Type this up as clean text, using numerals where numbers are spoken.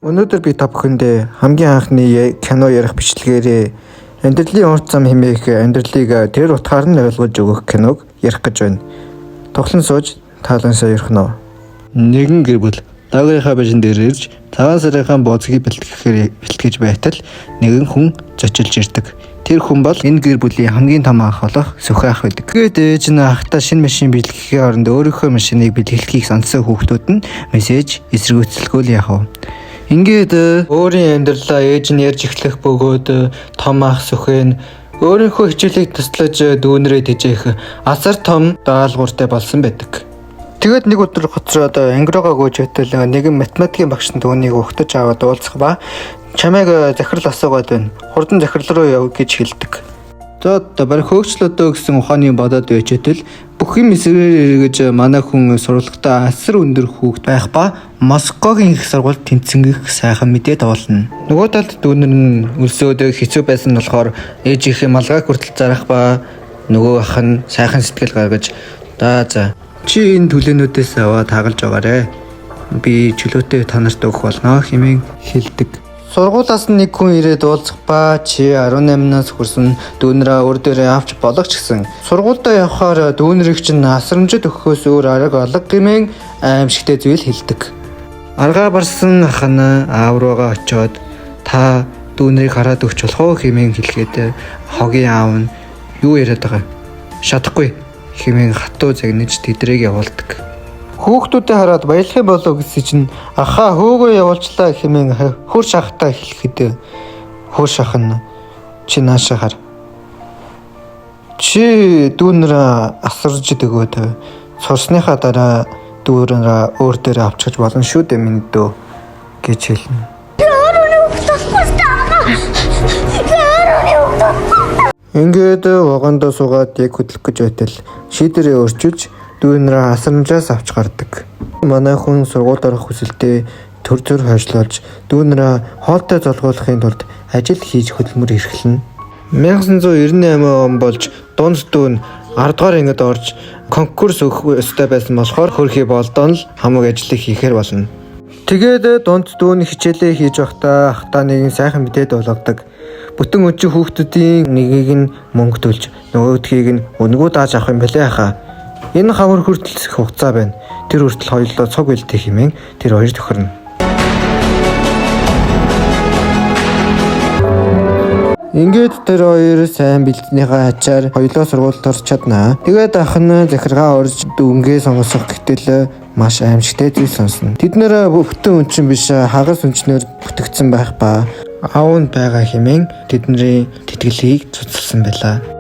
Өнөөдөр би та бүхэндээ хамгийн анхны кино ярих бичлэгээрээ амьдралын урт зам хэмээх амьдралыг тэр утгаар нь ойлгож өгөх киног ярих гэж байна. Тухлан сууж таалан сойрхно. Нэгэн гэр бүл даагийнхаа байшин дээр ирж цагаан сарынхаа бооцгийг бэлтгэж байтал нэгэн хүн зочилж ирдэг. Тэр хүн бол энэ гэр бүлийн хамгийн том ах болох Сүхэ ах байдаг. Тэгээд ээж нь ахтаа шинэ машин бэлтгэхийн оронд өөрийнхөө машиныг бэлтгэхийг сонссон хүүхдүүд нь мессеж эсэргүүцэлгүй л яах вэ? Ингээд өөрийн амьдралаа ээж нь ярьж эхлэх бөгөөд том ах Сүхэ нь өөрийнхөө хичээлийг туслаж дүүнрээ тэжээх асар том даалгавартай болсон байдаг. Тэгээд нэг өдөр гоцроод анги руугаа гүйж байтал нэгэн математикийн багш нь түүнийг угтаж аваад уулзах ба чамайг захирал асуугаад байна. Хурдан захирал руу яв гэж хэлдэг. За одоо барь хөөгчлөөдөө гэсэн ухааны бодоод байж байтал бүх юм эсрэгээр эргэж манай хүн сурлагтаа асар өндөр хүүхэд байх ба Москвагийн их сургуульд тэнцэнгэх сайхан мэдээ тоолно. Нөгөө талд дүүнер нь өлсөөд хэцүү байсан нь болохоор ээжийнхээ малгайг хүртэл зарах ба нөгөө ах нь сайхан сэтгэл гаргаж за чи энэ төлөөнүүдээс аваад хагалж байгаарэ. Би чөлөөтэй та нарт өгөх болно хэмээн хэлдэг. Сургуулиас нэг хүн ирээд уулзах ба чи 18-наас хүрсэн дүүнрээ өөр дээрээ авч болох ч гэсэн сургуульдаа явхаар дүүнрийг чинь асрамжид өгөхөөс өөр арга алга гэмээн аимшигтэй зүйл хэлдэг. Аргаа барсан ах нь аав руугаа очиод та дүүнрийг хараад өгч болох уу хэмээн хэлгээд хогийн аав нь юу яриад байгаа шатахгүй хэмээн хатуу загнаж тэдрийг явуулдаг. Хүүхдүүдэд хараад баялах юм болов гэсэн чинь ахаа хөөгөө явуулчлаа хэмээн хөр шахтаа хэлэхэд хөр шах нь чи нааша хар. Чи дүүнрээ асарж өгөөд сурсныхаа дараа дүүнрээ өөр дээрээ авчиж болно шүү дээ минь дөө гэж хэлнэ. Ингээд вагондоо суугаад яг хөдлөх гэж байтал шийдэрээ өөрчилж дүүнрээ асрамжаас авч гардаг. Манай хүн сургуульд орох хүсэлтэд төр зөр хойшлуулж дүүнрээ хоолтой золгуулахын тулд ажил хийж хөдөлмөр эрхлэнэ. 1998 он болж дунд дүүн 10 дугаар ангид орж конкурс өгөх ёстой байсан болохоор хөрхи болдон л хамаг ажлыг хийхээр болно. Тэгээд дунд дүүн хичээлээ хийж байхдаа ахтаа нэгэн сайхан мэдээ дуулгадаг. Бүтэн өчиг хүүхдүүдийн нэгийг нь мөнгө төлж нөгөөдхийг нь өнгөө дааж авах юм бэлээ хаа. Энэ хавар хүртэл хугацаа байна. Тэр хүртэл хоёулаа цуг бэлтэх хэмээн тэр хоёр тохирно. Ингээд тэр хоёр сайн бэлдснийхаа ачаар хоёулаа сургуульд орч чаднаа. Тэгээд ах нь захиргаа орж дүүнгээ сонгосох гэтэл маш аимшигтай зүйл сонсно. Тэд нэр бүтэн өнчин биш хагас өнчнөр бүтгдсэн байх ба аав нь байгаа хэмээн тэдний тэтгэлгийг цуцалсан байлаа.